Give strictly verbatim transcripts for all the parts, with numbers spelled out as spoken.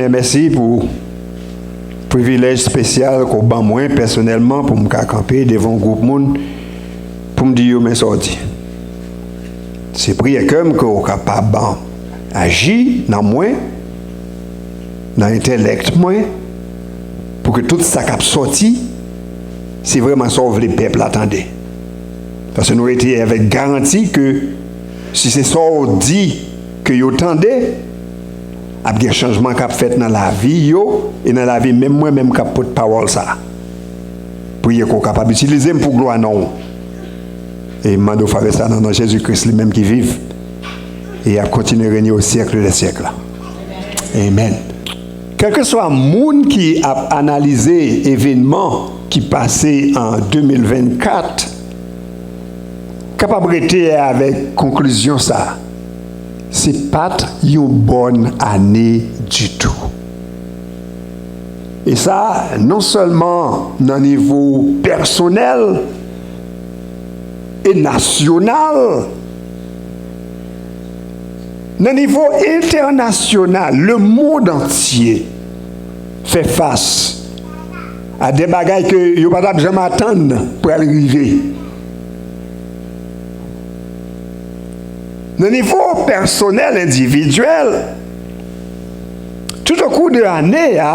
Mèsi pou privilèj espesyal ke w ban mwen pèsonèlman pou m ka kanpe devan yon gwoup moun pou m di yo men sa w di. Se priyè kè m ke w kapab aji nan mwen, nan entèlèk mwen, pou ke tout sa k ap sòti, se vrèman sa w vle pèp la tande. Paske nou rete avèk garanti ke si se sa w di ke yo tande, ap gen chanjman k ap fèt nan lavi yo e nan lavi menm mwen menm k ap pot pawòl sa a. Priye ke w kapab itilize m pou glwa non w. E m mande w favè sa nan non Jezi Kris, li menm ki viv e ap kontinye renye au siècle des siècles. Amèn. Kèlkeswa moun ki ap analize evènman ki pase an de mil vennkat, kapab rete avèk konklizyon sa a, se pa t yon bòn ane ditou. E sa, non sèlman nan nivo pèsonèl e nasyonal, nan nivo entènasyonal, lemonn antye fè fas a de bagay ke yo pa t ap janm atann pral rive. Nan nivo pèsonèl, endividyèl, tout au cours de ane a,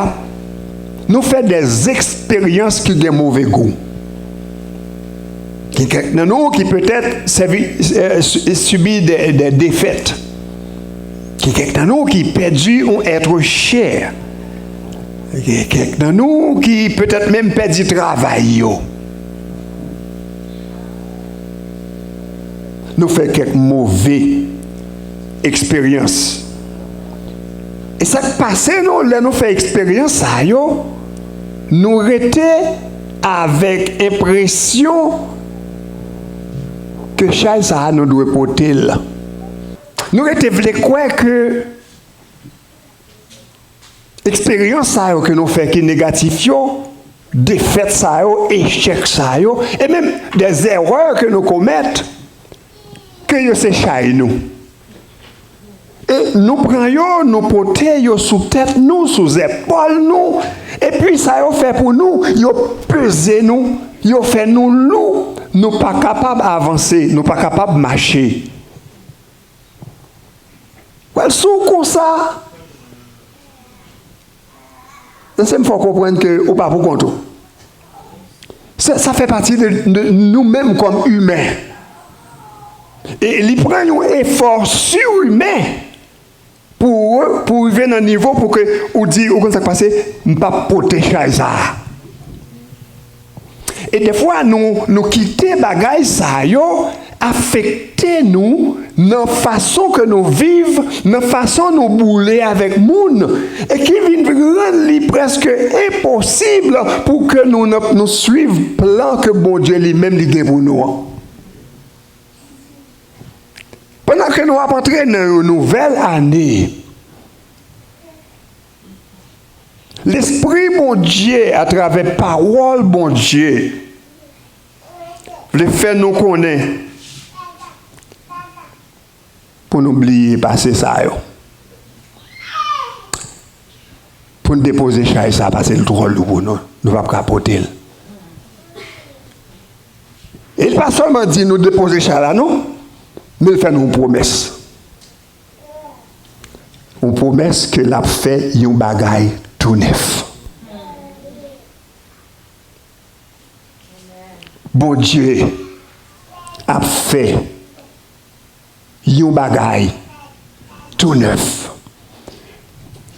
nou fè de eksperyans ki gen move gou. Gen kèk nan nou ki petèt sèvi, eh, su- sibi de, de defèt. Gen kèk nan nou ki pèdi yon èt chè. Gen kèk nan nou ki petèt menm pèdi travay yo. Nou fè kèk move eksperyans. E sa k pase nou, lè nou fè eksperyans sa yo, nou rete avèk enpresyon ke chay sa a nou dwe pote l. Nou rete vle kwè ke eksperyans sa yo ke nou fè ki negatif yo, defèt sa yo, echèk sa yo, e menm de erè ke nou komèt, ke yo se chay nou. E nou pran yo, nou pote yo sou tèt nou, sou zèpòl nou, epi sa yo fè pou nou, yo peze nou, yo fè nou lou, nou pa kapab avanse, nou pa kapab mache. Wè, si w konsa, lese m fè w konprann ke ou pa pou kont ou. Sa, sa fè pati de, de nou menm kòm imen. E li pran yon efò sirimen pou, pou rive nan nivo pou ke ou di, ou konn sa k pase, m p ap pote chay sa a. E defwa, nou, nou kite bagay sa yo afekte nou nan fason ke nou viv, nan fason nou boule avèk moun, e ki vin rann li prèske enposib pou ke nou, nou, nou swiv plan ke Bondye li menm li gen pou nou an. Pandan ke nou ap antre nan yon nouvèl ane, Lespri Bondye, atravè pawòl Bondye, vle fè nou konnen pou nou bliye pase sa yo. Pou n depoze chay sa, pase l twò lou pou nou. Nou p ap ka pote l. E li pa sèlman di nou depoze chay la, non, men l fè nou yon pwomès. Yon pwomès ke l ap fè yon bagay tou nèf. Bondye ap fè yon bagay tou nèf.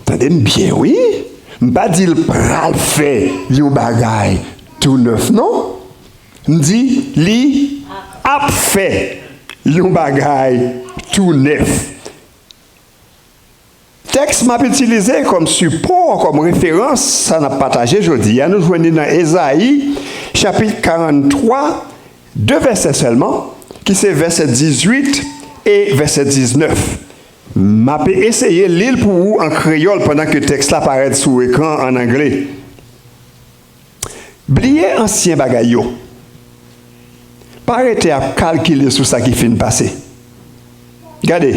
Tande m byen, wi. M pa di l pral fè yon bagay tou nèf, non. M di li ap fè yon bagay tou nèf. Tèks m ap itilize kòm sipò, kòm referans, sa n ap pataje jodi a, nou jwenn li nan Ezayi, chapit karanntwa, de vèsè sèlman, ki se vèsè dizuit e vèsè diznèf. M ap eseye li l pou ou an kreyòl pandan ke tèks la parèt sou ekran an angle. Bliye ansyen bagay yo. Pa rete ap kalkile sou sa ki fin pase. Gade,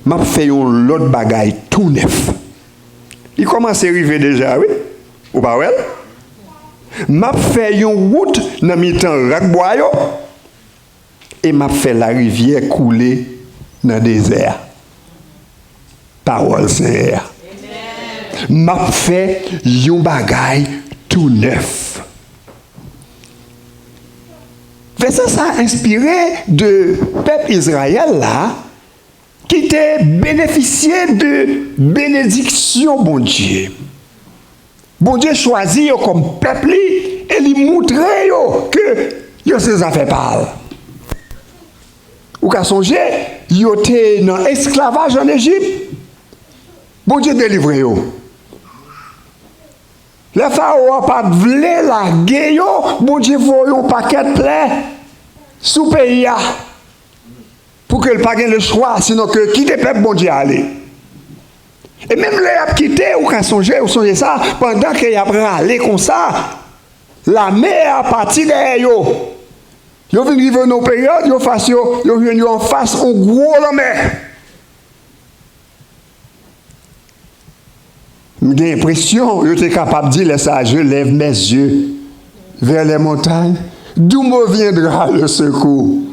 m ap fè yon lòt bagay tou nèf. Li kòmanse rive deja, wi. Ou pa wè l? M ap fè yon wout nan mitan rak bwa yo, e m ap fè larivyè koule nan dezè a. Pawòl Senyè a. M ap fè yon bagay tou nèf. Vèsè sa a enspire de pèp Izrayèl la, ki te benefisye de benediksyon Bondye. Bondye chwazi yo kòm pèp li e li moutre yo ke yo se zafè pa l. Ou ka sonje, yo te nan esklavaj ann Ejip. Bondye delivre yo. Lè Fawo a pa t vle lage yo, Bondye voye yon pakèt plè sou peyi a, pou ke l pa gen lechwa, sinon ke kite pèp Bondye a ale. E menm lè y ap kite, ou ka sonje, ou sonje sa, pandan ke y ap rale konsa, lame a pati dèyè yo. Yo vin rive nan yon peryòd, yo fas yo, yo jwenn yo anfas yon gwo lanmè. M gen enpresyon yo te kapab di lè sa a, "Je lève mes yeux vers les montagnes, d'où me viendra le secours?"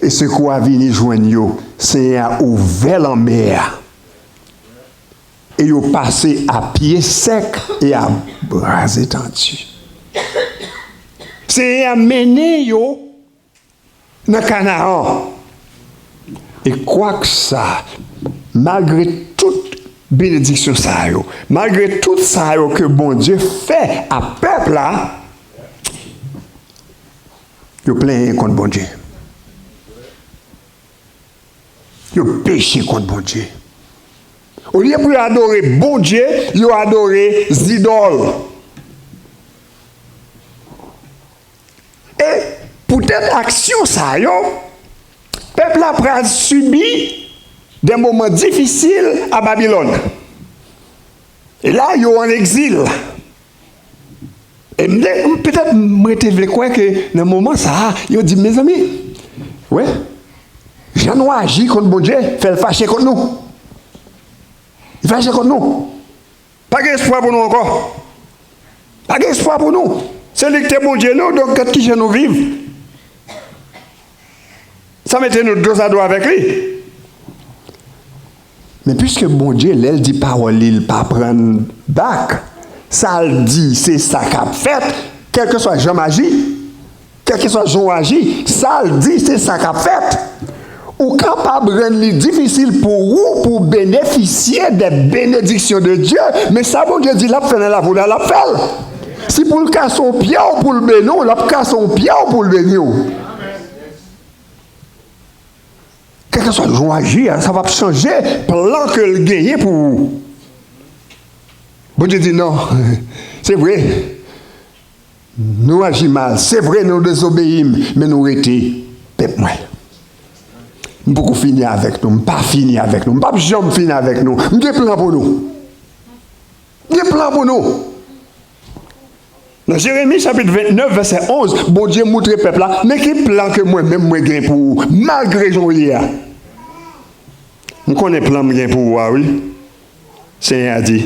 E sekou a vini jwenn yo. Senyè a ouvè lanmè a. E yo pase a pye sèk e a bra etandi. Senyè a mennen yo nan Kanaan. E kwak sa, malgre tout benediksyon sa yo, malgre tout sa yo ke Bondye fè a pèp la, yo plenyen kont Bondye. Yo peche kont Bondye. Olye pou yo adore Bondye, yo adore zidòl. E poutèt aksyon sa yo, pèp la pral sibi de moman difisil a Babilòn. E la, yo an egzil. E m te, m, petèt mwen te vle kwè ke nan moman sa a, yo di, "Mezanmi, wè, jan nou aji kont Bondye, fè l fache kont nou. Li fache kont nou. Pa gen espwa pou nou ankò. Pa gen espwa pou nou. Se li ki te Bondye nou, donk gad kijan nou viv." Sa mete nou dozado avèk li. Men piske Bondye, lè l di pawòl li, l pa pran bak, sa l di, se sa k ap fèt, kèlkeswa jan m aji, kèlkeswa jan w aji, sa l di, se sa k ap fèt. Ou kapab rann li difisil pou ou, pou w benefisye de benediksyon de Dye, men sa Bondye di l ap fè nan lavi w la, l ap fè l. Si pou l kase yon pye w pou l beni w, l ap kase yon pye w pou l beni w. Kèlkeswa jan w aji a, sa p ap chanje plan ke l genyen pou ou. Bondye di, "Non, se vre, nou aji mal, se vre, nou dezobeyi m, men nou rete pèp mwen. M poko fini avèk nou, m pa fini avèk nou, m p ap janm fini avèk nou, m gen plan pou nou. M gen plan pou nou." Nan Jeremi chapit vennèf, vèsè onz, Bondye moutre pèp la, "Men ki plan ke mwen menm mwen gen pou ou, malgre jan w ye a. M konnen plan m gen pou ou a, wi." Senyè a di,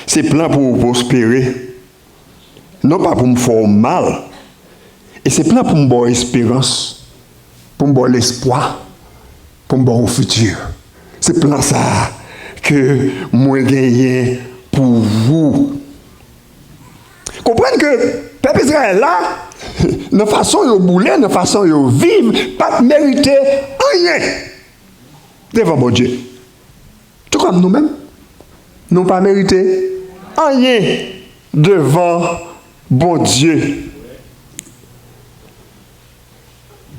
"Se plan pou ou pwospere, non pa pou m fè w mal. E se plan pou m ba w esperans, pou m ba w lespwa, pou m ba w yon fiti. Se plan sa a ke mwen genyen pou ou." Konprann ke pèp Izrayèl la, nan fason yo boule, nan fason yo viv, pa t merite anyen devan Bondye. Tou kòm nou menm, nou pa merite anyen devan Bondye.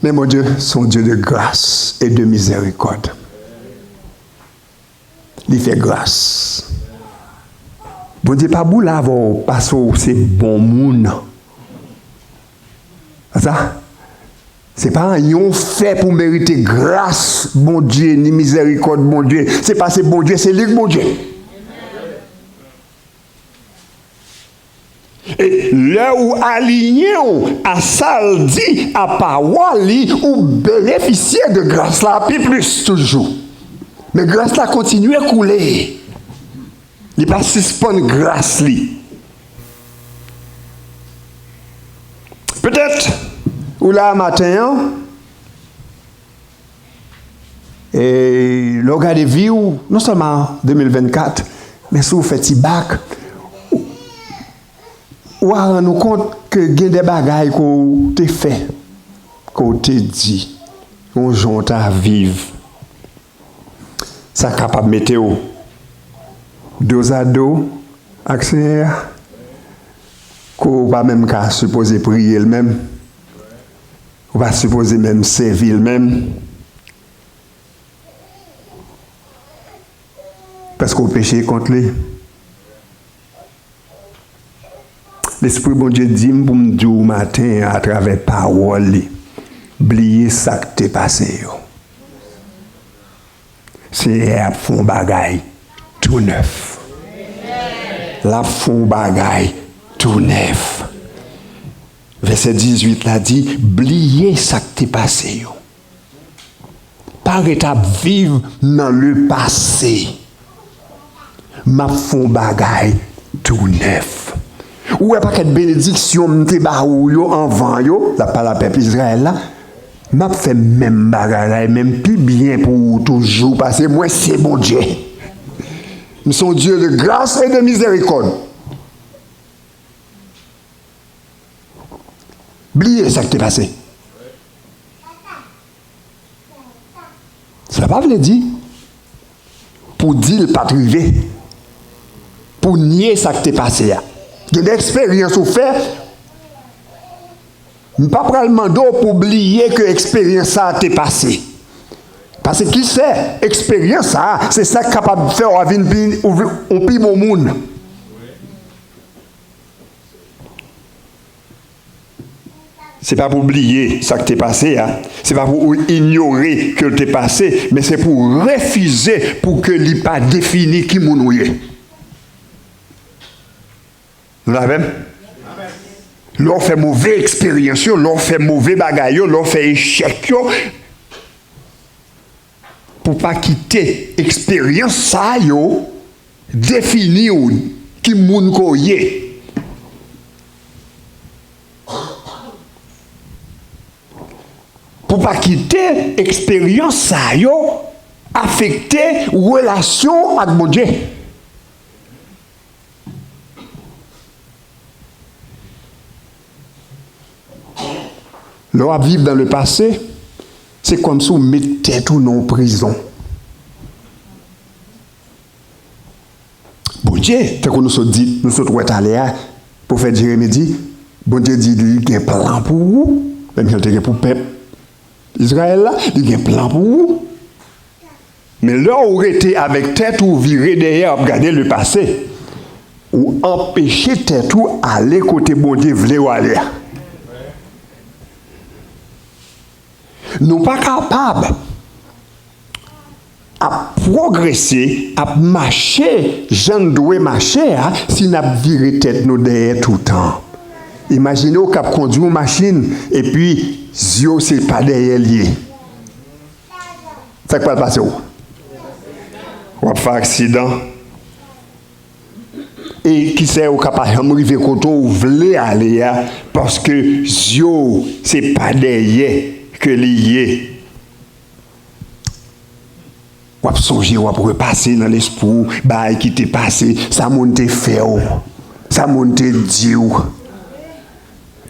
Men Bondye se yon Dye de gras e de mizèrikòd. Li fè gras. Bondye pa boule avè w paske w se bon moun. Sa, se pa anyen w fè pou w merite gras Bondye, ni mizèrikòd Bondye. Se paske Bondye, se li k Bondye. E lè ou aliyen w a sa l di, a pawòl li, ou benefisye de gras la pi plis toujou. Men gras la kontinye koule. Li pa sispann gras li. Petèt, ou la maten an, e lè w gade vi w, non sèlman de mil vennkat, men si w fè ti bak, ou a rann ou kont ke gen de bagay ke w te fè, ke w te di, yon jan w ta viv. Sa kapab mete w dozado ak Senyè a, ke w pa menm ka sipoze priye l menm, ou pa sipoze menm sèvi l menm, paske w peche kont li. Lespri Bondye di m pou m di w maten an atravè pawòl li, bliye sa k te pase yo. Senyè a ap fè yon bagay tou nèf. L ap fè yon bagay tou nèf. Vèsè dizuit la di, bliye sa k te pase yo. Pa ret ap viv nan lepase. M ap fè yon bagay tou nèf. Ou wè pakèt benediksyon m te ba ou yo anvan yo, l ap pale a pèp Izrayèl la, m ap fè menm bagay la, e menm pi byen pou ou toujou, paske mwen se Bondye. M se yon Dye de gras e de mizerikòd. Bliye sa k te pase. Sa pa vle di pou di l pa t rive, pou nye sa k te pase a. Gen de eksperyans ou fè, m pa pral mande w pou bliye ke eksperyans sa a te pase. Paske ki se eksperyans sa a, se sa k kapab fè w a vin pi, ou vi-, yon pi bon moun. Se pa pou w bliye sa k te pase a, se pa pou ou inyore ke l te pase, men se pou w refize pou ke li pa defini ki moun ou ye. Nou la avè m? Lè w fè move eksperyans yo, lè w fè move bagay yo, lè w fè echèk yo, pou pa kite eksperyans sa yo defini w ki moun ke w ye. Pou pa kite eksperyans sa yo afekte relasyon w ak Bondye. Lè w ap viv dans le passé, se kòmsi w met tèt ou nan yon prizon. Bondye, tankou nou sot di, nou sot wè talè a, pwofèt Jeremi di, Bondye di li gen plan pou ou, menm jan l te gen pou pèp Izrayèl la, li gen plan pou ou. Men lè w rete avèk tèt ou vire dèyè, w ap gade lepase, ou anpeche tèt ou ale kote Bondye vle w ale a. Nou pa kapab ap pwogrese, ap mache jan n dwe mache a, si n ap vire tèt nou dèyè toutan. Imajine w k ap kondwi yon machin, epi zye w se pa dèyè l ye. Sa k pral pase w? W ap fè aksidan. E ki fè ou ka pa janm rive kote w vle ale a, paske zye w se pa dèyè ke li ye. W ap sonje, w ap repase nan lespri w bagay ki te pase, sa moun te fè w, sa moun te di w.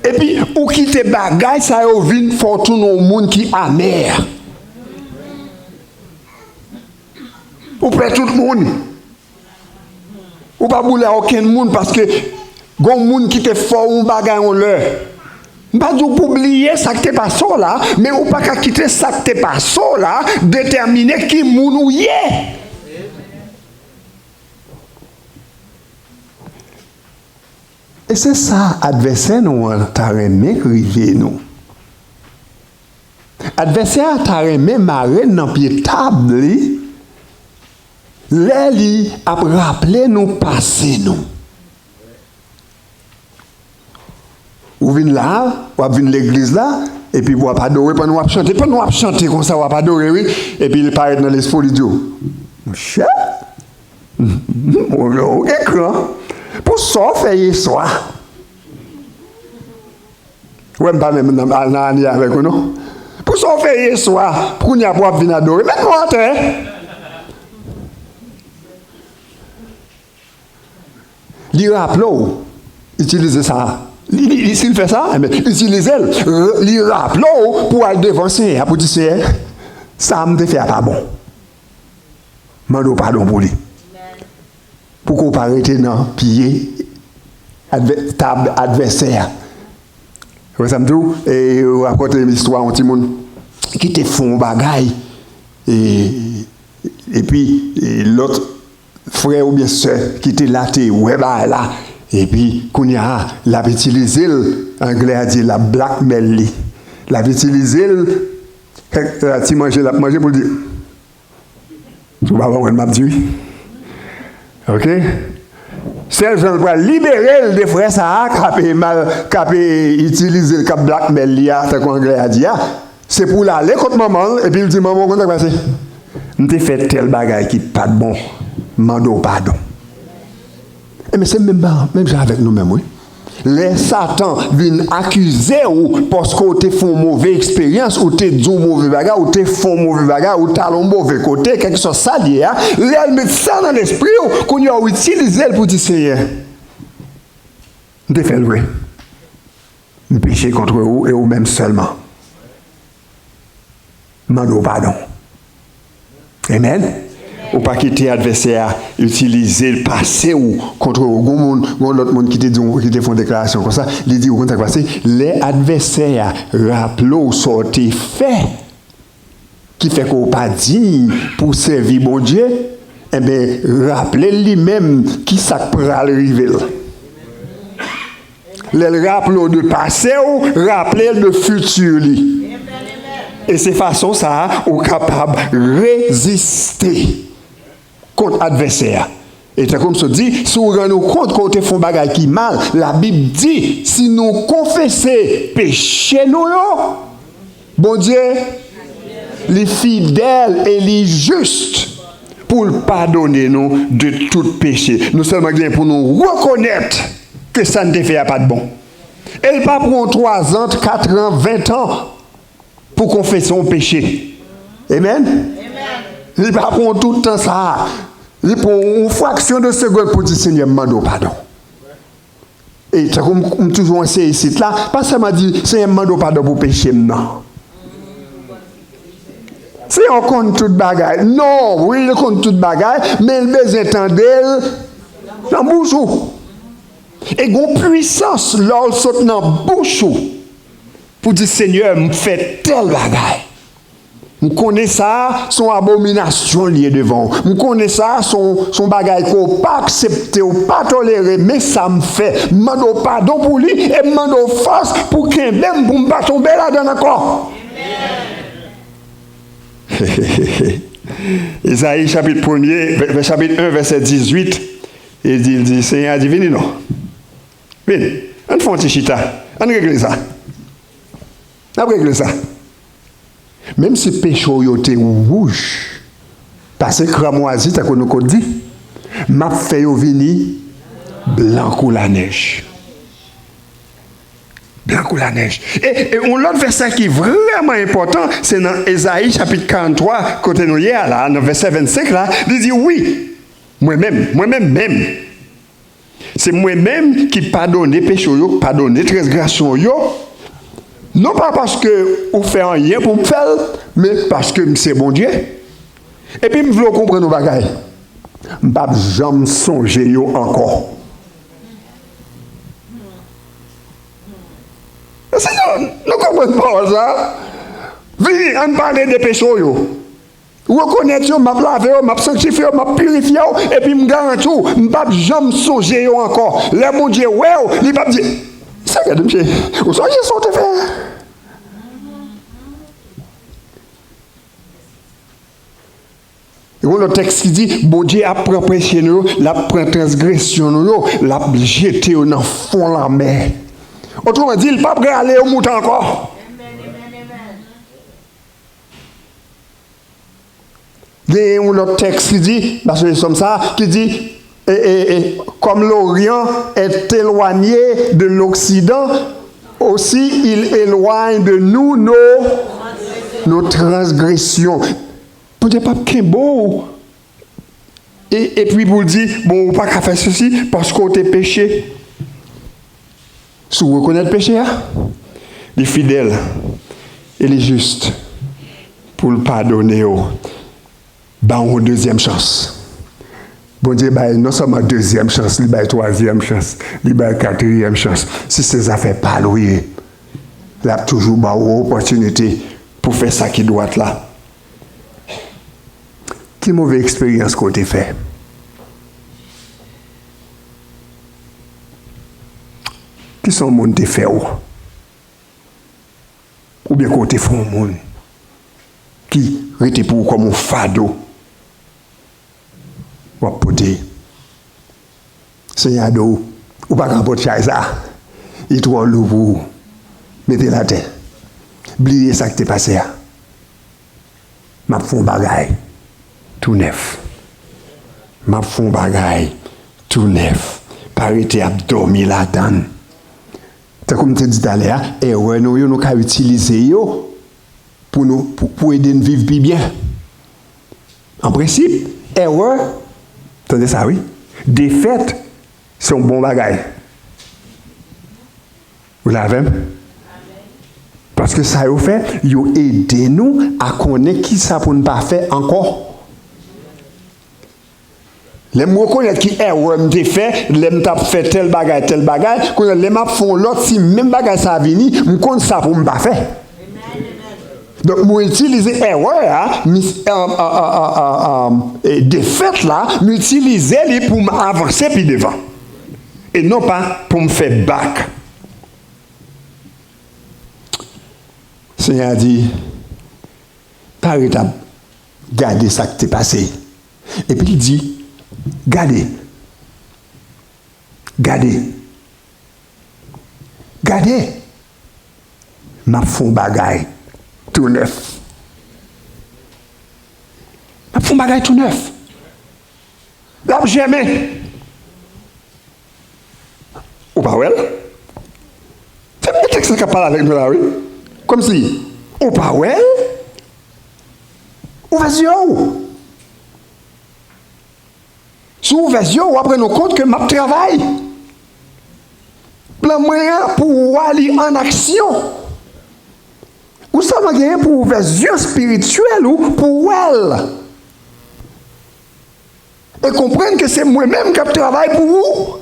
Epi, ou kite bagay sa yo vin fè w tounen yon moun ki amè. Ou pè tout moun. Ou pa boule a okenn moun paske gon moun ki te fè w yon bagay yon lè. M pa di w pou bliye sa k te pase w la, men ou pa ka kite sa k te pase w la detèmine ki moun ou ye. E se sa advèsè nou an ta renmen k rive nou. Advèsè a ta renmen mare n nan pye tab li lè li ap raple nou pase nou. Ou vin la, w ap vin legliz la, epi w ap adore pandan w ap chante. Pandan w ap chante konsa, w ap adore, wi. Epi li parèt nan lespri w, li di w, monchè, Ou gen kran. Pou sa w fè yèswa. Ou wè m pa menm nan, al nan ane avèk ou non. Pou sa w fè yèswa, kounye a pou w ap vin adore. Met nou atè. Li raple w, itilize sa. Li, li, li, si l fè sa, enben, itilize l. R-, li raple w pou w al devan Senyè a, pou di, Senyè, sa m te fè a pa bon. Mande w padon pou li. Pou ke w pa rete nan pye advè-, tab advèsè a. Wè sa m di w, e, yo rakonte m istwa yon timoun ki te fè yon bagay, e, epi, e, lòt frè oubyen sè ki te la te wè bagay la, epi kounye a, l ap itilize l, anglè a di l ap blackmail li. L ap itilize l, kèk, e, ti manje l ap manje pou l di, si w pa konprann m ap di wi. Oke? Sèl jan l pral libere l de frè sa a k ap mal, k ap itilize l, k ap blackmail li a, tankou anglè a di a, se pou l ale kot manman l, epi l di, manman, ou konn sa k pase? M te fè tèl bagay ki pa t bon, mande w padon. Ebyen, se menm, menm jan avèk nou menm, wi. Lè Satan vin akize w paske w te fè yon move eksperyans, ou te di yon move bagay, ou te fè yon move bagay, ou t al yon move kote, kèlkeswa sa l ye a, lè l met sa nan lespri w, kounye a w itilize l pou di, Senyè, m te fè l vre. M peche kont ou e ou menm sèlman. Mande w padon. Amen. Ou pa kite advèsè a itilize l, pase w kont ou. Gon moun, gon lòt moun ki te di w, ki te fè yon deklarasyon konsa, li di, ou konn sa k pase? Lè advèsè a raple w sa w te fè, ki fè ke w pa diy pou w sèvi Bondye, enben, raple l li menm ki sa k pral rive l. Lè l raple w de pase w, raple l de fiti li. E se fason sa a ou kapab reziste kont advèsè a. E tankou m sot di, si w rann ou kont ke w te fè yon bagay ki mal, Labib di, si nou konfese peche nou yo, Bondye, li fidèl e li jis pou l padone nou de tout peche. Nou sèlman gen pou nou rekonèt ke sa n te fè a pa t bon. E l pa pran w twazan, katran, ventan pou konfese yon peche. Amen? Li pa pran w tout tan sa a. Li pran w yon fraksyon de segonn pou di, Senyè, m mande w padon. E tankou m, m toujou anseye isit la, pa sèlman di, Senyè, m mande w padon pou peche m nan. Senyè w konn tout bagay. Non, wi, li konn tout bagay, men l bezwen tande l nan bouch ou. E gon pwisans lè w sot nan bouch ou pou di, Senyè, m fè tèl bagay. M konnen sa a se yon abominasyon l ye devan w. M konnen sa a se yon, se yon bagay ke w pa aksepte, w pa tolere, men sa m fè. M mande w padon pou li e m mande w fòs pou w kenbe m pou m pa tonbe ladan l ankò. Ezayi chapit premye, vè-, vè-, chapit en, vèsè dizuit, e di, l di, Senyè a di, vini non. Vini, ann fè yon ti chita. Ann regle sa. N ap regle sa. Menm si peche w yo te wouj, pase kranmwazi, tankou nou konn di, m ap fè yo vini blan kou lanèj. Blan kou lanèj. E, e yon lòt vèsè ki vrèman enpòtan, se nan Ezayi chapit karanntwa, kote nou ye a la, nan vèsè vennsenk la, li di, wi, mwen menm, mwen menm menm, se mwen menm ki padone peche w yo, padone transgresyon w yo, non pa paske ou fè anyen pou m fè l, men paske m se Bondye. Epi m vle w konprann yon bagay. M p ap janm sonje yo ankò. Èske nou, nou konprann pawòl sa a? Vini, ann pale de peche w yo. Rekonèt yo, m ap lave yo, m ap sanktifye yo, m ap pirifye yo, epi m garanti w, m p ap janm sonje yo ankò. Lè Bondye wè w, li p ap di, Senyè, mesye, ou sonje sa w te fè? Gen yon lòt tèks ki di, Bondye ap pran peche nou yo, l ap pran transgresyon nou yo, l ap jete yo nan fon lanmè. Otreman di, l p ap rale yo moute ankò. Gen yon lòt tèks ki di, pase sòm sa, ki di, et, et, et comme l'Orient est éloigné de l'Occident, aussi il éloigne de nous nos, nos transgressions. Bondye p ap kenbe w. E, epi pou l di, bon, ou pa ka fè sesi paske w te peche. Si w rekonèt peche a, li fidèl e li jis pou l padone w, ba w yon dezyèm chans. Bondye bay non sèlman dezyèm chans, li bay twazyèm chans, li bay katriyèm chans. Si se zafè pa l ou ye, l ap toujou ba w opòtinite pou fè sa ki dwat la. Ki move eksperyans ke w te fè? Kisa yon moun te fè w? Oubyen ke w te fè yon moun ki rete pou ou kòm yon fado w ap pote? Senyè a di w, ou pa ka pote chay sa. Li twò lou pou ou. Mete l atè. Bliye sa k te pase a. M ap fè yon bagay tou nèf. M ap fè yon bagay tou nèf. Pa rete ap dòmi ladan l. Tankou m te di talè a, erè nou yo, nou ka itilize yo pou nou, pou, pou ede n viv pi byen. An prensip, erè, tande sa wi, defèt, se yon bon bagay. Ou la avè m? Paske sa yo fè, yo ede nou a konnen kisa pou n pa fè ankò. Lè m rekonèt ki erè m te fè, lè m t ap fè tèl bagay, tèl bagay, kounye a lè m ap fè yon lòt, si menm bagay sa a vini, m konn sa pou m pa fè. Donk, mwen itilize erè a, m, a, a, e, defèt la, m itilize li pou m avanse pi devan. E non pa pou m fè bak. Senyè a di, pa ret ap gade sa k te pase. Epi l di, gade, gade, gade, m ap fè yon bagay tou nèf. M ap fè yon bagay tou nèf. L ap jèmen. Ou pa wè l? Se menm tèks la k ap pale avèk nou la, wi. Kòmsi, ou pa wè l? Ouvè zye w. Si w ouvè zye w, w ap rann ou kont ke m ap travay. Plan mwen an pou w wè li an aksyon. Ou sèlman genyen pou w ouvè zye espirityèl ou pou w wè l. E konprann ke se mwen menm k ap travay pou ou.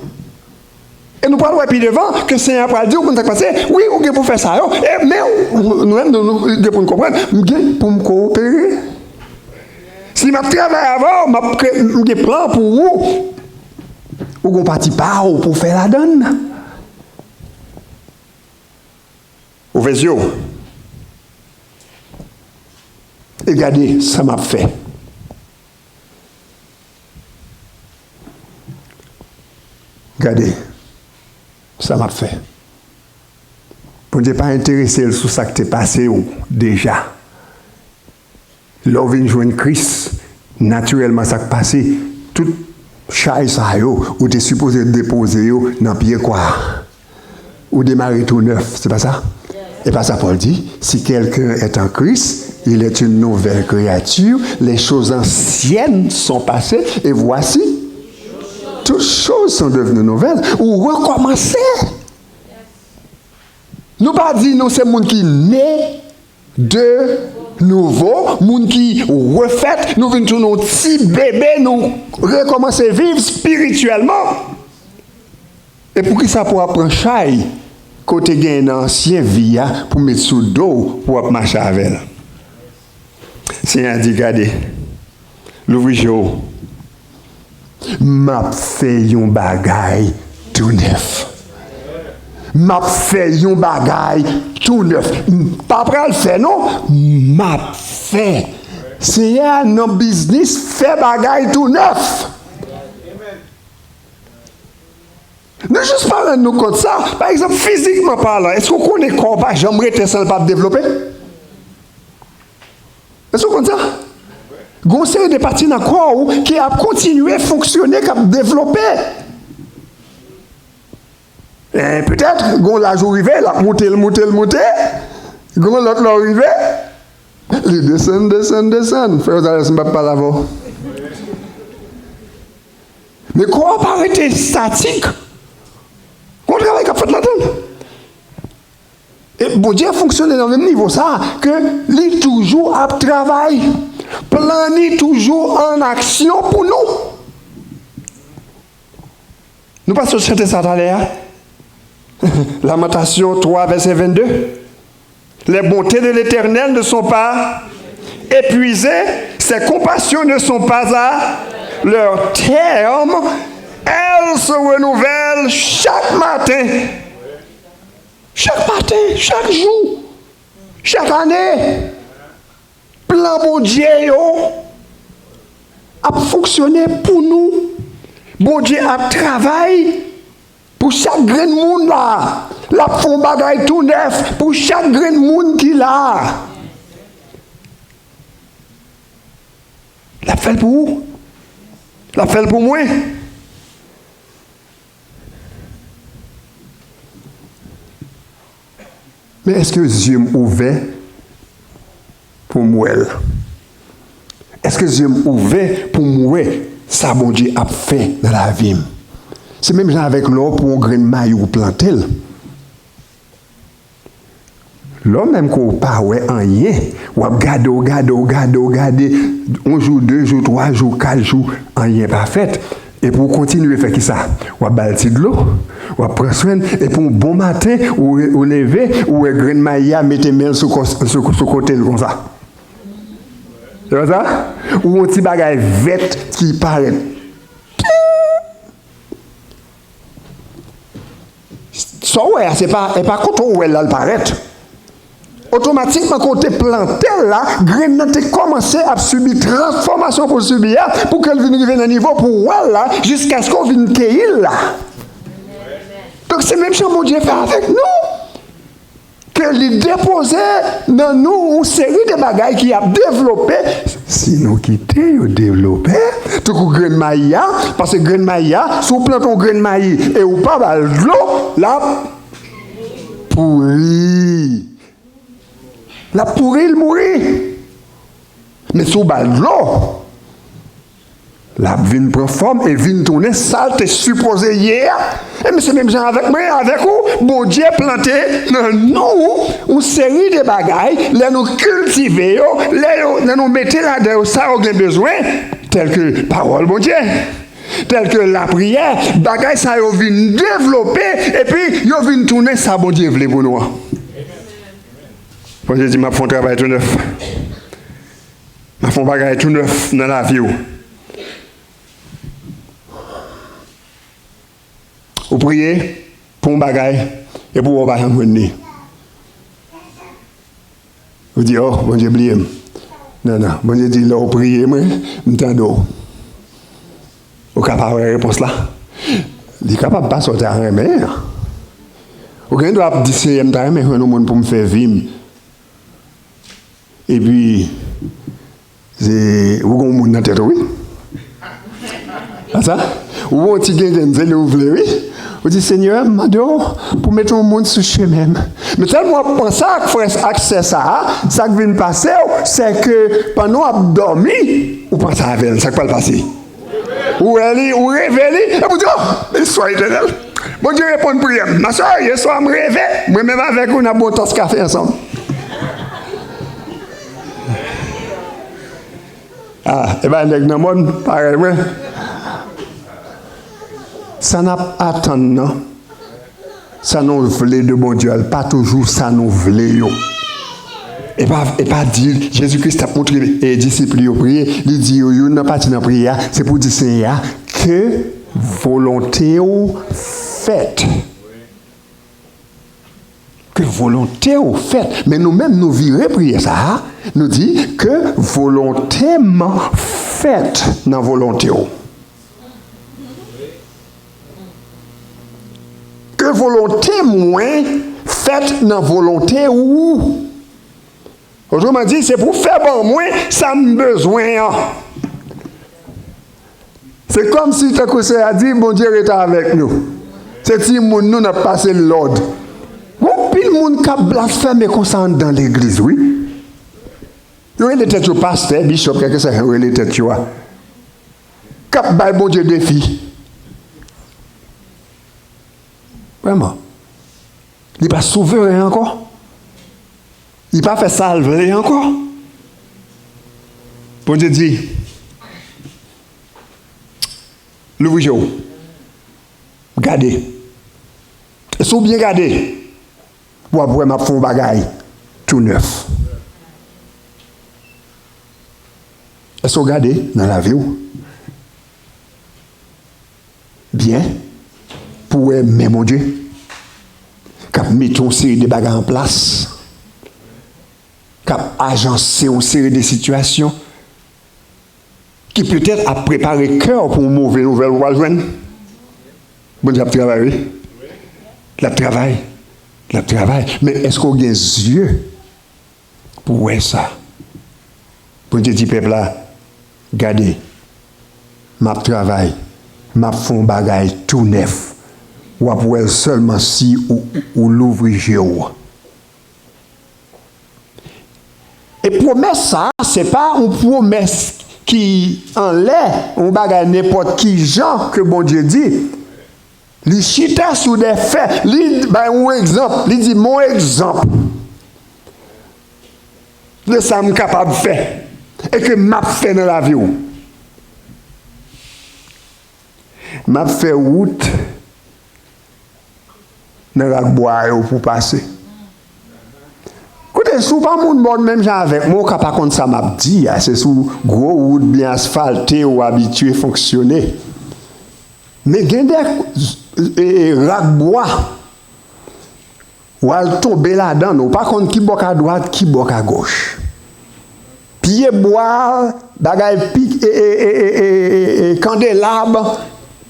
E nou pral wè pi devan ke Senyè a pral di w, konn sa k pase, wi, ou gen pou fè sa yo, e, men ou, nou menm, nou, nou gen pou n konprann, m gen pou m kowopere. Si m ap travay avè w, m ap kre-, m gen plan pou ou. Ou gen yon pati pa w pou w fè ladan l. Ouvè zye w. E gade sa m ap fè. Gade sa m ap fè. Bondye pa enterese l sou sa k te pase w deja. Lè w vin jwenn Kris, natirèlman sa k pase, tout chay sa yo, ou te sipoze depoze yo nan pye kwa a. Ou demare tou nèf, se pa sa? E pa sa Pòl di, si quelqu'un est en Christ, il est une nouvelle créature, les choses anciennes sont passées, et voici, toutes choses sont devenues nouvelles. Ou rekòmanse. Nou pa di nou se moun ki ne de nouvo, moun ki refèt, nou vin tounen yon ti bebe, nou rekòmanse viv espirityèlman. E poukisa pou w ap pran chay ke w te genyen nan ansyen vi a pou w met sou do w pou w ap mache avè l? Senyè a di, gade, louvri je w. M ap fè yon bagay tou nèf. M ap fè yon bagay tou nèf. M pa pral fè non, m ap fè. Senyè a nan biznis fè bagay tou nèf. Nou jis pa rann nou kont sa. Pa egzanp, fizikman palan, èske w konnen kò w pa janm rete san l pa devlope? Èske w konn sa? Gon seri de pati nan kò w ki ap kontinye fonksyone, k ap devlope. E petèt, gon laj ou rive, l ap moute, l moute, l moute. Gon lòt lè w rive, li desann, desann, desann. Frè Gonzales, m p ap pale avè w. Men kò a pa rete estatik. Gon travay k ap fèt ladan l. E Bondye fonksyone nan menm nivo sa a, ke li toujou ap travay. Plan li toujou an aksyon pou nou. Nou pa sot chante sa talè a? Lamentations trois, verset vingt-deux. Les bontés de l'Éternel ne sont pas épuisées, ses compassions ne sont pas à leur terme, elles se renouvellent chaque matin. Chaque matin, chaque jour, chaque année. Plan Bondye yo ap fonksyone pou nou. Bondye ap travay pou chak grenn moun la. L ap fè yon bagay tou nèf pou chak grenn moun ki la. L ap fè l pou ou. L ap fè l pou mwen. Men èske zye m ouvè pou m wè l? Èske zye m ouvè pou m wè sa Bondye ap fè nan lavi m? Se menm jan avèk lè w pran yon grenn mayi ou plante l. Lè w menm ke w pa wè anyen, w ap gade, w gade, w gade, w gade, yon jou, de jou, twa jou, kat jou, anyen pa fèt. Epi w kontinye fè kisa? W ap ba l ti dlo, w ap pran swen l, epi yon bon maten, ou, ou leve, ou wè grenn mayi a mete men l sou kò, sou, sou kote l konsa. Se pa sa? Ou yon ti bagay vèt ki parèt. Sa w wè a, se pa, e pa kote w wè l la l parèt. Otomatikman, kote w te plante l la, grenn nan te kòmanse ap sibi transfòmasyon pou l sibi a, pou ke l vin rive nan nivo pou w wè l la, jiskaske w vin keyi l la. Donk, se menm jan Bondye fè avèk nou. Ke li depoze nan nou yon seri de bagay ki ap devlope, si nou kite yo devlope, tankou grenn mayi a, paske grenn mayi a, si w plante yon grenn mayi e ou pa ba l dlo, l ap pouri. L ap pouri, l mouri. Men si w ba l dlo, l ap vin pran fòm e vin tounen sa l te sipoze ye a. Ebyen, se menm jan avèk mwen, avèk ou, Bondye plante nan nou yon seri de bagay, lè nou kiltive yo, lè yo, lè nou mete ladan yo sa yo gen bezwen, tèlke pawòl Bondye, tèlke lapriyè, bagay sa yo vin devlope, epi yo vin tounen sa Bondye vle pou nou an. Bondye di, "M ap fè yon travay tou nèf. M ap fè yon bagay tou nèf nan lavi w." Ou priye pou yon bagay, epi w wè w pa janm jwenn li. Ou di, "Oh, Bondye bliye m." Non, non. Bondye di, "Lè w priye mwen, m tande w." Ou ka pa wè repons la. Li kapab pa sa w ta renmen an. Ou gen dwa ap di, "Seyè, m ta renmen jwenn yon moun pou m fè vi m." Epi, se, ou gen yon moun nan tèt ou, wi. A sa? Ou gen yon ti gengèn, se li ou vle, wi. Ou di, "Senyè, m mande w pou mete yon moun sou chemen m." Men tèlman w ap panse ak frè ak sè sa a, sa k vin pase w, se ke pandan w ap dòmi, ou panse avè l, sa k pral pase? Ou wè li, ou reve li, epi ou di, "Oh, beni swa Etènèl. Bondye reponn priyè m. Masè, yè swa m reve, mwen menm avèk ou n ap bwè yon tas kafe ansanm." Ah, e pa nèg nan mòn parèy mwen. Sa n ap atann nan. Sa nou vle de Bondye a, li pa toujou sa nou vle yo. E pa, e pa di, Jezi Kris t ap montre, e, disip li yo priye, li di yo, youn nan pati nan priyè a, se pou di Senyè a, "Ke volonte w fèt." "Ke volonte w fèt." Men nou menm, nou vire priyè sa a, nou di, "Ke volonte m fèt nan volonte w." Ke volonte mwen fèt nan volonte ou. Otreman di, se pou fè ban mwen sa m bezwen an. Se kòmsi, tankou sè a di, Bondye rete avèk nou. Se timoun nou n ap pase lòd. Gon pil moun k ap blasfeme konsa anndan legliz, wi. Yo rele tèt yo pastè, bichòp, kèlkeswa jan yo rele tèt yo a. K ap bay Bondye defi. Vrèman. Li pa souveren ankò. Li pa fè sa l vle ankò. Bondye di, louvri je w. Gade. E si w byen gade, w ap wè m ap fè yon bagay tou nèf. Èske w gade nan lavi w? Byen, pou wè men Bondye k ap mete yon seri de bagay an plas, k ap ajanse yon seri de sitiyasyon ki petèt ap prepare kè w pou yon move nouvèl ou pral jwenn. Bondye ap travay, wi. L ap travay. L ap travay. Men èske w gen zye pou wè sa? Bondye di pèp la, gade, m ap travay, m ap fè yon bagay tou nèf. W ap wè l sèlman si ou, ou louvri je w. E pwomès sa a, se pa yon pwomès ki anlè, yon bagay nenpòt ki jan ke Bondye di. Li chita sou de fè. Li bay yon egzanp. Li di, "Mon egzanp de sa m kapab fè e ke m ap fè nan lavi w. M ap fè wout nan rak bwa yo pou pase." Koute, si w pa moun mòn menm jan avèk mwen, ou ka pa konn sa m ap di a. Se sou gwo wout byen asfalte ou abitye fonksyone. Men gen de, e, e, rak bwa, w al tonbe ladan l, ou pa konn ki bò k adwat, ki bò k agòch. Pye bwa, bagay pi, e, e, e, e, e, e, e, kandelab,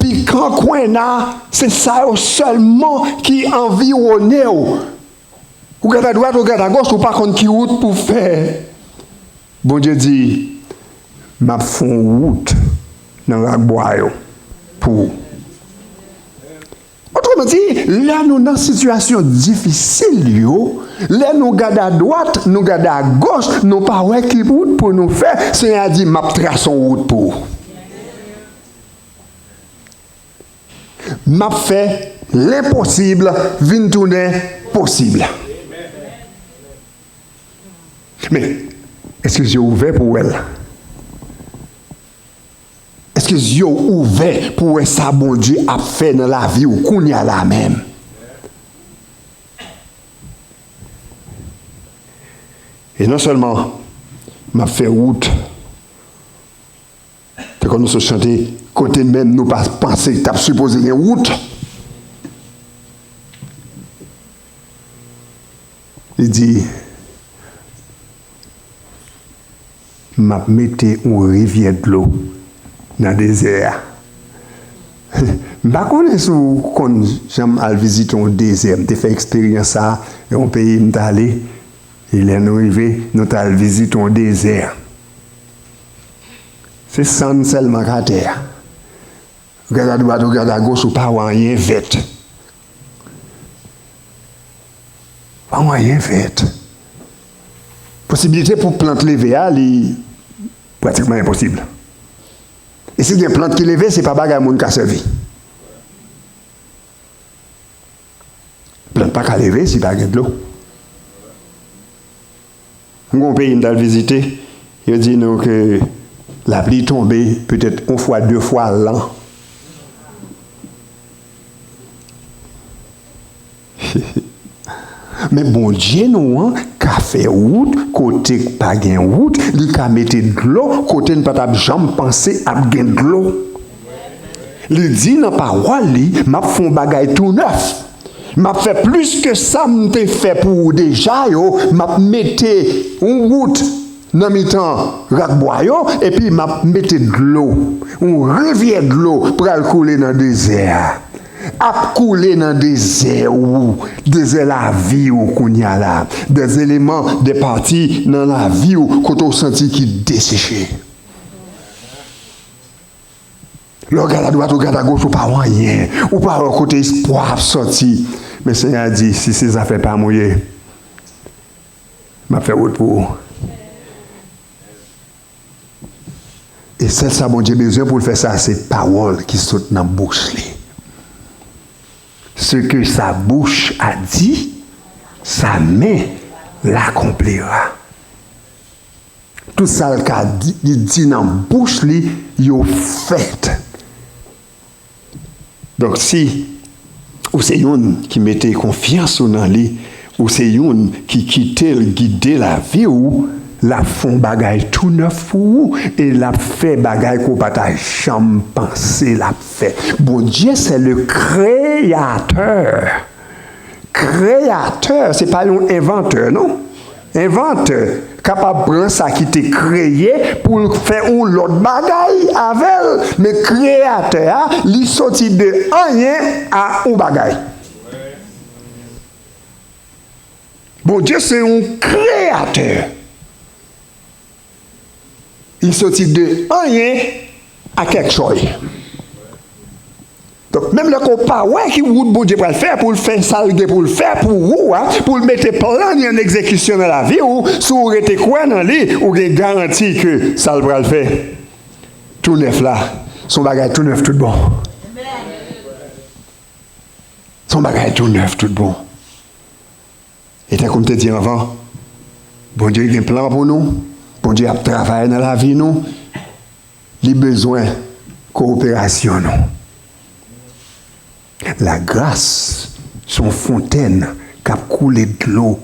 pikan, kwenna, se sa yo sèlman ki anviwone w. Ou gad adwat, ou gad agòch, ou pa konn ki wout pou w fè. Bondye di, "M ap fè yon wout nan rak bwa yo pou ou." Otreman di, lè nou nan sitiyasyon difisil yo, lè nou gad adwat, nou gad agòch, nou pa wè ki wout pou nou fè, Senyè a di, "M ap trase yon wout pou ou." M ap fè lenposib vin tounen posib. Men, èske zye w ouvè pou w wè l? Èske zye w ouvè pou w wè sa Bondye ap fè nan lavi w kounye a la menm? E non sèlman m ap fè wout, tankou nou sot chante, kote menm nou pa panse t ap sipoze gen wout. Li di, "M ap mete yon rivyè dlo nan dezè a." M pa konnen si w konn janm al vizite yon dezè. M te fè eksperyans sa a, yon peyi m t ale. E lè nou rive, nou t al vizite yon dezè. Se sann sèlman k atè a. Gad adwat, ou gad agoch, ou pa wè anyen vèt. Pa wè anyen vèt. Posibilite pou plant leve a, li pratikman enposib. E si gen plant ki leve, se pa bagay moun ka sèvi. Plant pa ka leve si pa gen dlo. M gon peyi m t al vizite, yo di nou ke lapli tonbe petèt yon fwa, de fwa lan. Men Bondye nou an ka fè wout kote k pa gen wout, li ka mete dlo kote n pa t ap janm panse ap gen dlo. Li di nan pawòl li, "M ap fè yon bagay tou nèf." M ap fè plis ke sa m te fè pou ou deja yo, m ap mete yon wout nan mitan rakbwa yo, epi m ap mete dlo, yon rivyè dlo pral koule nan dezè a. ap koule nan dezè ou, dezè lavi ou kounye a la. Des éléments, des parties nan lavi ou kote w santi ki deseche. Lè w gad adwat, ou gad agoch, ou pa wè anyen. Ou pa wè kote espwa ap sòti. Men Senyè a di, si se zafè pa m ou ye, m ap fè wout pou ou. E sèl sa Bondye bezwen pou l fè sa, se pawòl ki sot nan bouch li. Ce que sa bouche a dit, sa main l'accomplira. Tout sa l ka di, li di nan bouch li, yo fèt. Donk, si ou se youn ki mete konfyans ou nan li, ou se youn ki kite l gide lavi w, l ap fè yon bagay tou nèf pou ou, e l ap fè bagay ke w pa ta janm panse l ap fè. Bondye, c'est le créateur. Kreyatè, se pa yon envantè, non. Envantè kapab pran sa ki te kreye pou l fè yon lòt bagay avè l. Men kreyatè a, li soti de anyen a yon bagay. Bondye se yon kreyatè. Li soti de anyen a kèk chòy. Donk, menm lè ke w pa wè ki wout Bondye pral fè pou l fè sa l gen pou l fè pou ou a, pou l mete plan li an egzekisyon nan lavi w, si w rete kwè nan li, ou gen garanti ke sa l pral fè tou nèf la, se yon bagay tou nèf tout bon. Se yon bagay tou nèf tout bon. E tankou m te di anvan, Bondye gen plan pou nou. Bondye ap travay nan lavi nou. Li bezwen kowoperasyon nou. Lagras se yon fontèn k ap koule dlo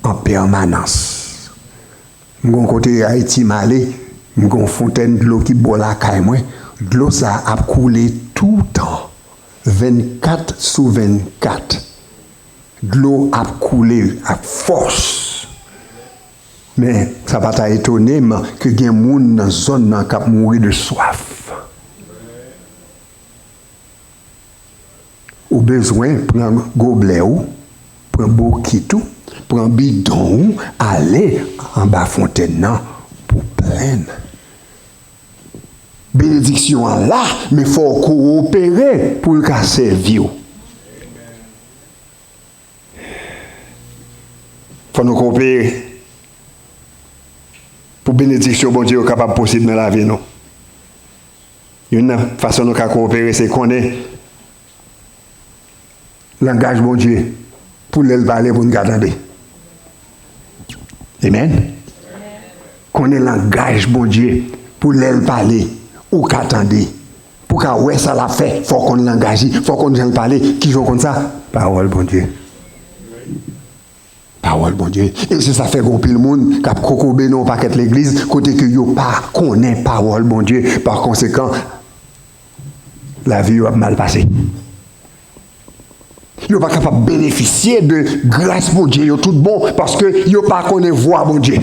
an pèmanans. M gon kote Ayiti m ale, m gon fontèn dlo ki bò lakay mwen. Dlo sa a ap koule toutan, vennkat sou vennkat. Dlo ap koule ak fòs. Men, sa pa ta etone m ke gen moun nan zòn nan k ap mouri de swaf. Ou bezwen pran goblè ou, pran bokit ou, pran bidon ou, ale anba fontèn nan pou plenn. Benediksyon an la, men fò w kowopere pou l ka sèvi w. Fò nou kowopere pou benediksyon Bondye yo kapab posib nan lavi nou. Youn nan fason nou ka kowopere, se konnen langaj Bondye pou lè l pale pou n ka tande. Amen. Konnen langaj Bondye pou lè l pale, ou ka tande. Pou w ka wè sa l ap fè, fò w konn langaj li, fò w konn jan l pale. Kijan w konn sa? Pawòl Bondye. Pawòl Bondye. E se sa fè gen anpil moun k ap kokobe nan yon pakèt legliz kote ke yo pa konnen pawòl Bondye. Pa konsekan, lavi yo ap mal pase. Yo pa kapab benefisye de gras Bondye yo tout bon paske yo pa konnen vwa Bondye.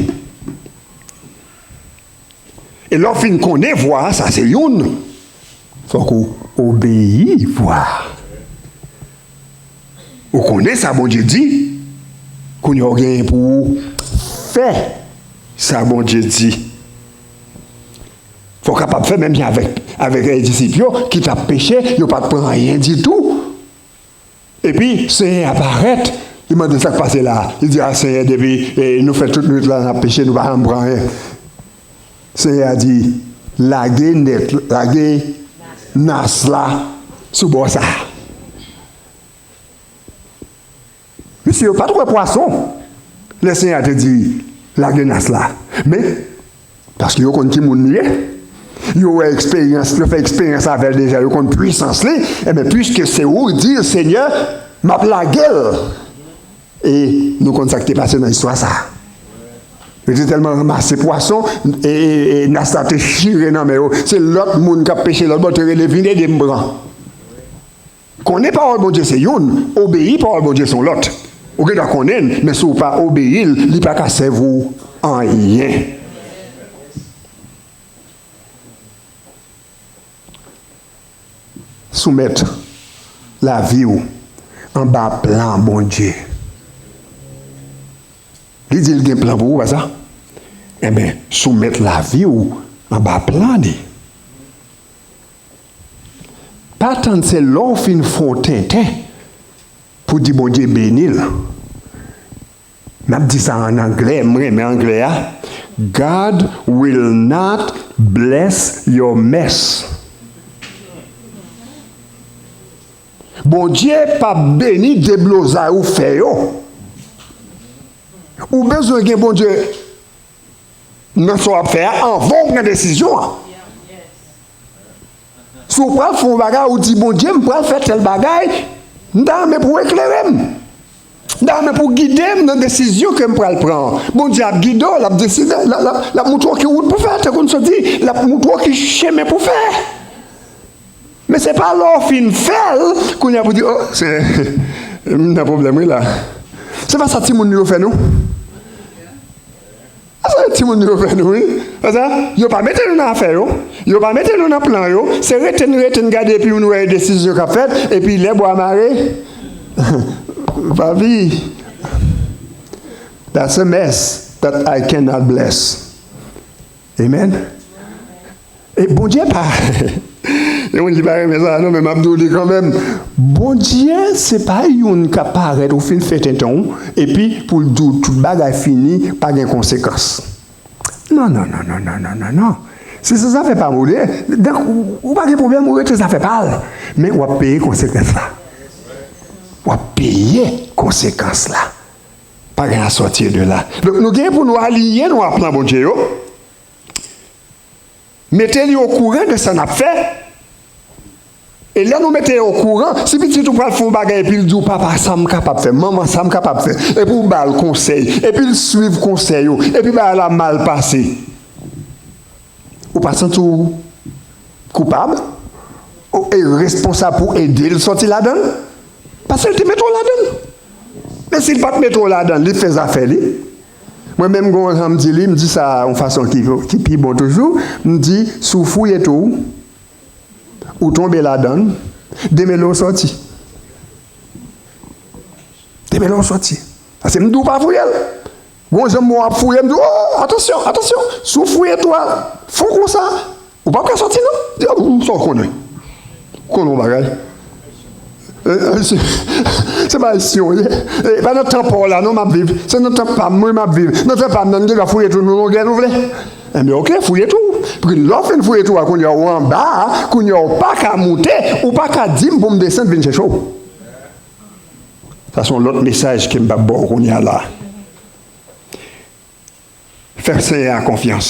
E lè w fin konnen vwa a, sa se youn, fòk ou obeyi vwa a. Ou konnen sa Bondye di, kounye a w genyen pou w fè sa Bondye di. Fò w kapab fè menm jan avèk, avèk, eh, disip yo ki t ap peche, yo pa t pran anyen ditou. Epi, Senyè a parèt, li mande sa k pase la. Li di, "A, Senyè, depi, eh, nou fè tout nwit la, n ap peche, nou pa janm pran anyen." Senyè a di, "Lage nèt, lage nas la sou bò sa a." Mesye yo pa t wè pwason lè Senyè a te di, "Lage nas la." Men, paske yo konn ki moun li ye, yo wè eksperyans, yo fè eksperyans avè l deja, yo konn pwisans li, enben, piske se ou k di l, "Senyè, m ap lage l." E nou konn sa k te pase nan istwa sa a. Yo te tèlman ranmase pwason, e, e, e nas la te chire nan men yo. Se lòt moun k ap peche lòt bò te rele, "Vin ede m pran." Konnen pawòl Bondye se youn, obeyi pawòl Bondye se yon lòt. Ou gen dwa konnen l, men si w pa obeyi l, li pa ka sèvi w anyen. Soumèt lavi w anba plan Bondye. Li di l gen plan pou ou, pa sa? Enben, soumèt lavi w anba plan li. Pa tann se lè w fin fè yon tenten pou di Bondye beni l. M ap di sa an anglè, m renmen anglè a. God will not bless your mess. Bondye p ap beni deblozay ou fè yo. Ou bezwen gen Bondye nan sa w ap fè a anvan w pran desizyon an. Si w pral fè yon bagay, ou di, "Bondye, m pral fè tèl bagay, m ta renmen pou w eklere m. M ta renmen pou w gide m nan desizyon ke m pral pran an." Bondye ap gide w, l ap deside, l ap, l ap, l ap moutre w ki wout pou fè, tankou n sot di, l ap moutre w ki chemen pou fè. Men se pa lè w fin fè l, kounye a pou di, "O, se, m nan pwoblèm, wi, la." Se pa sa timoun nou yo fè nou. Sa se timoun yo fè nou, wi. Konsa, yo pa mete nou nan afè yo. Yo pa mete nou nan plan yo. Se rete n, rete n gade, epi nou wè desizyon k ap fèt, epi lè bwa mare, papi, that's a mess that I cannot bless. Amen. E Bondye pa, gen moun ki pa renmen sa, non, men m ap di w li kanmenm. Bondye, se pa youn k ap parèt ou fin fè tenten w, epi pou l di w tout bagay fini, pa gen konsekans. Non, non, non, non, non, non, non, non. Si se zafè pa m ou li ye, donk, ou, ou pa gen pwoblèm, ou rete zafè pa l. Men w ap peye konsekans la. W ap peye konsekans la. Pa gen asòti de la. Donk, nou gen pou nou aliyen nou a plan Bondye yo. Mete li okouran de sa n ap fè. E lè nou mete yo okouran, si pitit ou pral fè yon bagay epi l di w, "Papa, sa m kapab fè, manman, sa m kapab fè," epi w ba l konsèy, epi l swiv konsèy ou, epi bagay la mal pase, ou pa santi w koupab e responsab pou ede l sòti ladan l? Paske l te mete w ladan l. Men si l pa t mete w ladan l, li fè zafè li. Mwen menm, gen yon jan m di li, m di sa yon fason ki, ki pi bon toujou, m di, "Si w fouye twou, ou tonbe ladan l, demen lè w sòti." Demen lè w sòti. Paske m di w pa fouye l. Gon jan m wè w ap fouye, m di w, "O, atansyon, atansyon, si w fouye twou a fon konsa, ou p ap ka sòti, non." Di, "O, sa w konnen? Ou konnen yon bagay? E, e, se, se bagay siyon ye. E pa nan tan pa w la, non, m ap viv. Se nan tan pa m, wi, m ap viv. Nan tan pa m nan, m gen dwa fouye twou nou longè nou vle." Enben, oke, fouye twou. Pou lè w fin fouye twou a, kounye a, ou anba a, kounye a, ou pa ka moute, ou pa ka di m pou m desann vin chèche w. Sa se yon lòt mesaj ke m p ap ba w kounye a la. Fè Senyè a konfyans.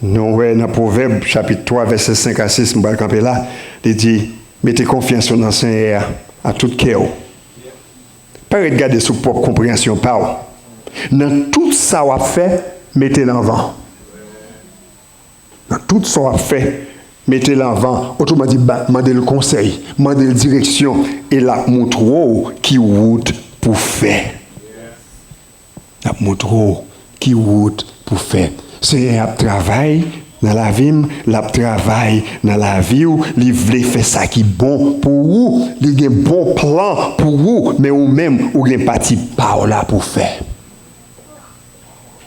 Nou wè nan Pwovèb, chapit twa, vèsè senk a sis, m pral kanpe la, li di, "Mete konfyans ou nan Senyè a, a tout kè w. Pa ret gade sou pwòp konpreyansyon pa w. Nan tout sa w ap fè, mete l anvan." Nan tout sa w ap fè, mete l anvan. Otreman di, ba, mande l konsèy, mande l direksyon, e l ap moutre w ki wout pou fè. L ap moutre w ki wout pou fè. Senyè a ap travay nan lavi m, l ap travay nan lavi w, li vle fè sa ki bon pou ou, li gen bon plan pou ou, men ou menm, ou gen pati pa w la pou fè.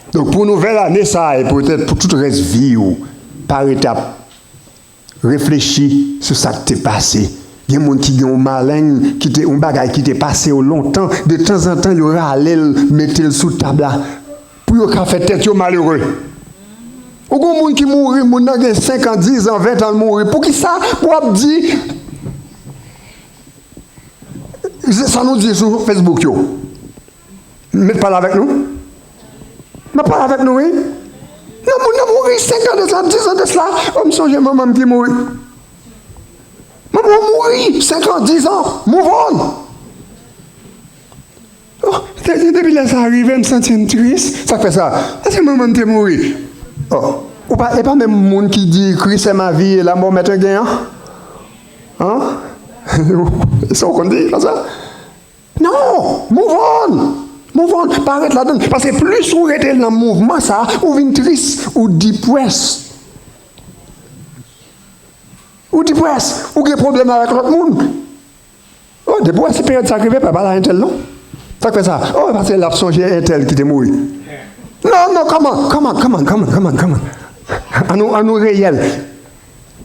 Donk, pou nouvèl ane sa a, e petèt pou tout rès vi w, pa rete ap reflechi sou sa k te pase. Gen moun ki gen yon maleng, ki te, yon bagay ki te pase yo lontan, de tanzantan, yo rale l, mete l sou tab la, pou yo ka fè tèt yo malere. Ou gen moun ki mouri, moun nan gen senk an, diz an, ven an, l mouri. Poukisa w ap di sa nou di sou Facebook yo? Met pale avèk nou. M ap pale avèk nou, wi. Nan moun nan mouri senk an de sa, diz an de sa. O, m sonje manman m ki mouri. Manman w mouri senk an, diz an. Move on. O, de-, de-, depi lè sa rive, m santi m tris. Sa k fè sa? Paske manman m te mouri. O, ou pa, e pa menm moun ki di, Christ est ma vie et la mort m'est un gain an? An? Sa w konn di konsa? Non! Move on! Move on! Pa ret ladan l. Paske plis ou rete nan mouvman sa a, ou vin tris, ou depressed. Ou depressed, ou gen pwoblèm avèk lòt moun. Depi w wè se peryòd sa k rive, pa pale a entèl non. Sa k fè sa? Oh, paske l ap sonje entèl ki te mouri. Non, non, come on, come on, come on, come on, come on, come on. An nou, an nou reyèl.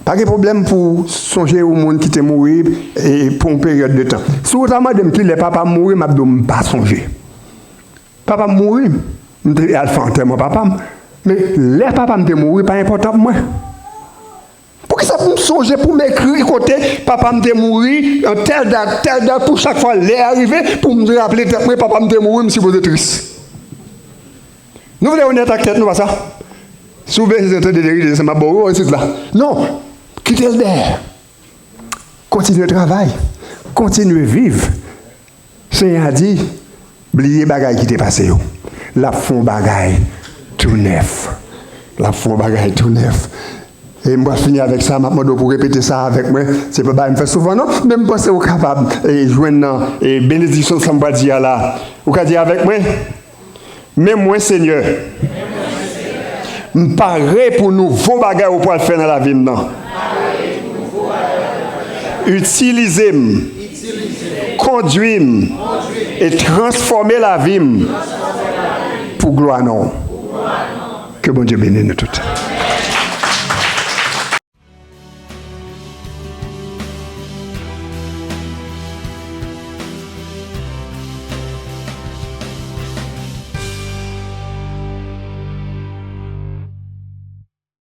Pa gen pwoblèm pou w sonje yon moun ki te mouri e, pou yon peryòd de tan. Si w ta mande m kilè papa m mouri, m ap di w m pa sonje. Papa m mouri, m te al fè antèman papa m. Men lè papa m te mouri, pa enpòtan pou mwen. Poukisa pou m sonje, pou m ekri kote papa m te mouri, an tèl dat, tèl dat, pou chak fwa lè a rive, pou m raple tèt mwen, papa m te mouri, m sipoze tris? Nou vle onèt ak tèt nou, pa sa? Si w bezwen tande verite, se m ap ba w wi, isit la. Non, kite l dèyè. Kontinye travay. Kontinye viv. Senyè a di, bliye bagay ki te pase yo. L ap fè yon bagay tou nèf. L ap fè yon bagay tou nèf. E m pral fini avèk sa, m ap mande w pou w repete sa avèk mwen. Se pa bagay m fè souvan non, men m panse w kapab, e, jwenn nan, e, benediksyon sa m pral di a la. Ou ka di avèk mwen? Men mwen, Senyè, m pare pou nouvo bagay ou pral fè nan lavi m nan. Itilize m, kondui m, e transfòme lavi m pou glwa non w. Ke Bondye beni nou tout.